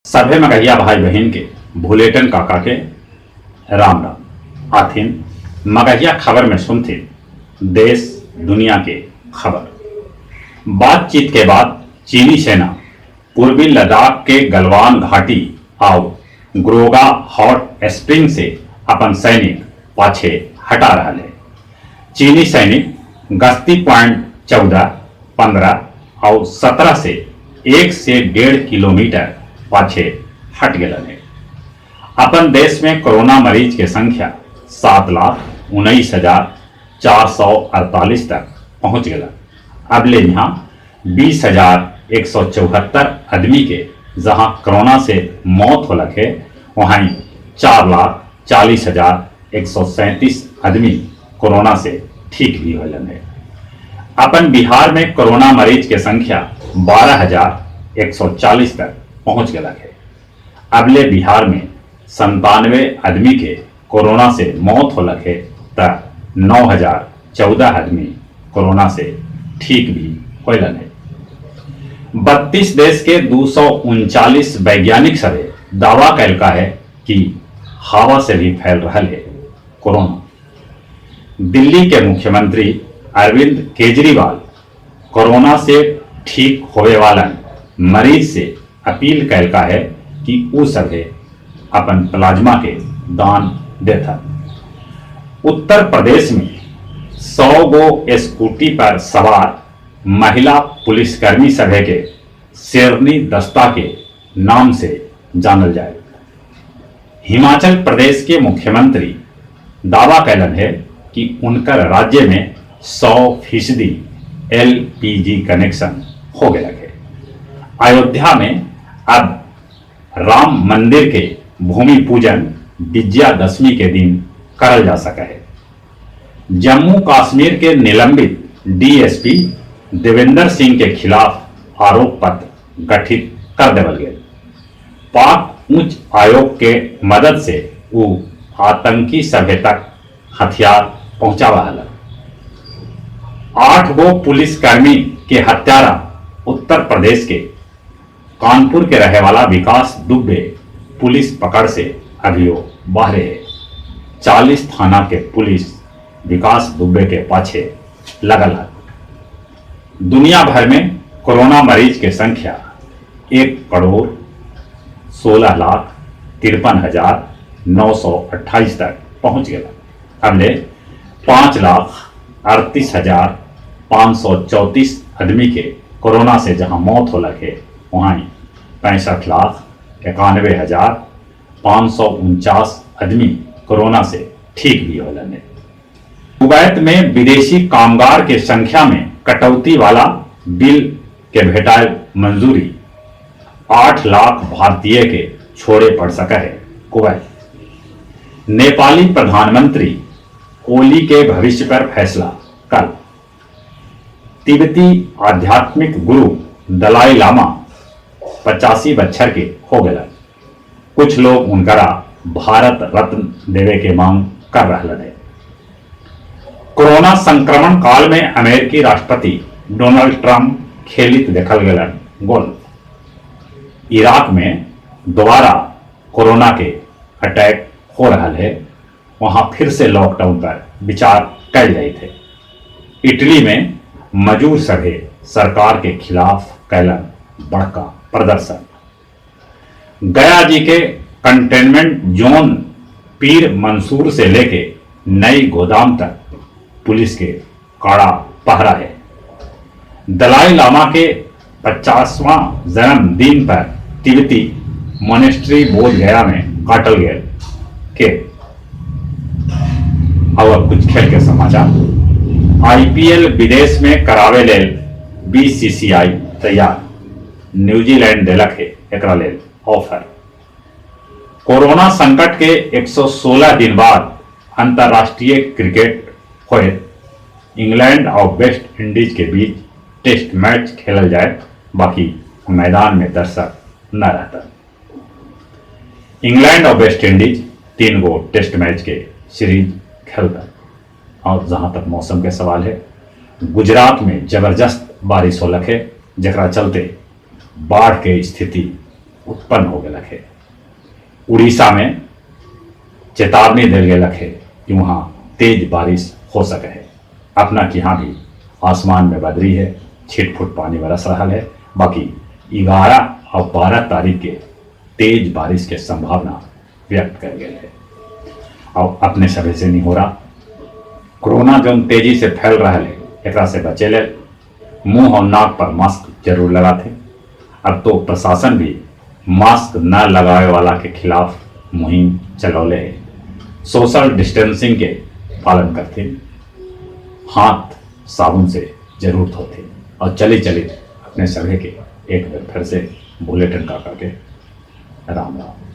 सभे मगहिया भाई बहिन के भुलेटन काका के राम राम। आथिन मगहिया खबर में सुनथिन देश दुनिया के खबर। बातचीत के बाद चीनी सेना पूर्वी लद्दाख के गलवान घाटी आउ ग्रोगा हॉट स्प्रिंग से अपन सैनिक पाछे हटा रहल हे। चीनी सैनिक गश्ती पॉइंट 14, 15 आउ 17 से एक से डेढ़ किलोमीटर पाछे हट गेलन हे। अपन देश में कोरोना मरीज के संख्या 7,19,448 तक पहुंच गेलन। अबले इहाँ 20,174 आदमी के जहां कोरोना से मौत होलक हे, वहीं 4,40,137 आदमी कोरोना से ठीक भी होलन हे। अपन बिहार में कोरोना मरीज के संख्या 12,140 तक पहुंच गलक है। अबले बिहार में 97 आदमी के कोरोना से मौत होलक है त 9,014 आदमी कोरोना से ठीक भी होलन है। 32 देश के 239 वैज्ञानिक सभे दावा कैलका है कि हवा से भी फैल रहा है कोरोना। दिल्ली के मुख्यमंत्री अरविंद केजरीवाल कोरोना से ठीक होवे वाला मरीज से अपील कैलका है कि उ सभे अपन प्लाज्मा के दान देता। उत्तर प्रदेश में 100 गो स्कूटी पर सवार महिला पुलिसकर्मी सभे के शेरनी दस्ता के नाम से जानल जाए। हिमाचल प्रदेश के मुख्यमंत्री दावा कैलन है कि उनकर राज्य में 100% एलपीजी कनेक्शन हो गया है। अयोध्या में अब राम मंदिर के भूमि पूजन विजयादशमी के दिन करल जा सका है। जम्मू कश्मीर के निलंबित डीएसपी देवेंद्र सिंह के खिलाफ आरोप पत्र गठित कर देवल गेल। पाक उच्च आयोग के मदद से उ आतंकी सभे तक हथियार पहुंचावा हलन। 8 गो पुलिसकर्मी के हत्यारा उत्तर प्रदेश के कानपुर के रहे वाला विकास दुबे पुलिस पकड़ से अभियो बाहर है। 40 थाना के पुलिस विकास दुबे के पाछे लगल है। दुनिया भर में कोरोना मरीज के संख्या 1,16,53,928 तक पहुंच गया। अबले 5,38,534 आदमी के कोरोना से जहां मौत हो लगे, वहीं 65,91,549 आदमी कोरोना से ठीक भी हो लगे। कुवैत में विदेशी कामगार के संख्या में कटौती वाला बिल के भेटाए मंजूरी, 8 लाख भारतीय के छोड़े पड़ सका है कुवैत। नेपाली प्रधानमंत्री ओली के भविष्य पर फैसला कल। तिब्बती आध्यात्मिक गुरु दलाई लामा 85 बच्छर के हो गए। कुछ लोग उनकरा भारत रत्न देवे के मांग कर रहे हैं। कोरोना संक्रमण काल में अमेरिकी राष्ट्रपति डोनाल्ड ट्रंप खेलित देखल गलन गोल्फ। इराक में दोबारा कोरोना के अटैक हो रहा है, वहां फिर से लॉकडाउन पर विचार कैल जाए थे। इटली में मजदूर सभे सरकार के खिलाफ कैलन बड़का प्रदर्शन। गया जी के कंटेनमेंट जोन पीर मंसूर से लेके नई गोदाम तक पुलिस के कड़ा पहरा है। दलाई लामा के 50वां जन्मदिन पर तिब्बती मोनेस्ट्री बोध गया में काटल गए के। और अब कुछ खेल के समाचार। आईपीएल विदेश में करावे लेल बीसीसीआई तैयार, न्यूजीलैंड देलक है एकरा लेल ऑफर। कोरोना संकट के 116 दिन बाद अंतर्राष्ट्रीय क्रिकेट होए। इंग्लैंड और वेस्ट इंडीज के बीच टेस्ट मैच खेलल जाए, बाकी मैदान में दर्शक न रहता। इंग्लैंड और वेस्ट इंडीज 3 गो टेस्ट मैच के सीरीज खेलता। और जहां तक मौसम के सवाल है, गुजरात में जबरदस्त बारिश होलक है, जकरा चलते बाढ़ के स्थिति उत्पन्न हो गया है। उड़ीसा में चेतावनी दिल गया है कि वहाँ तेज बारिश हो सके है। अपना के यहाँ भी आसमान में बदरी है, छिट फुट पानी बरस रहा है। बाकी 11 और 12 तारीख के तेज बारिश के संभावना व्यक्त कर गए है। और अपने सभी से नहीं हो रहा, कोरोना जो तेजी से फैल रहा है एकरा से बचे ले मुंह और नाक पर मास्क जरूर लगाते। अब तो प्रशासन भी मास्क न लगाए वाला के खिलाफ मुहिम चलौले है। सोशल डिस्टेंसिंग के पालन करते, हाथ साबुन से जरूर धोते और चले चले अपने सभी के एक बार फिर से बुलेटिन का करके राम राम।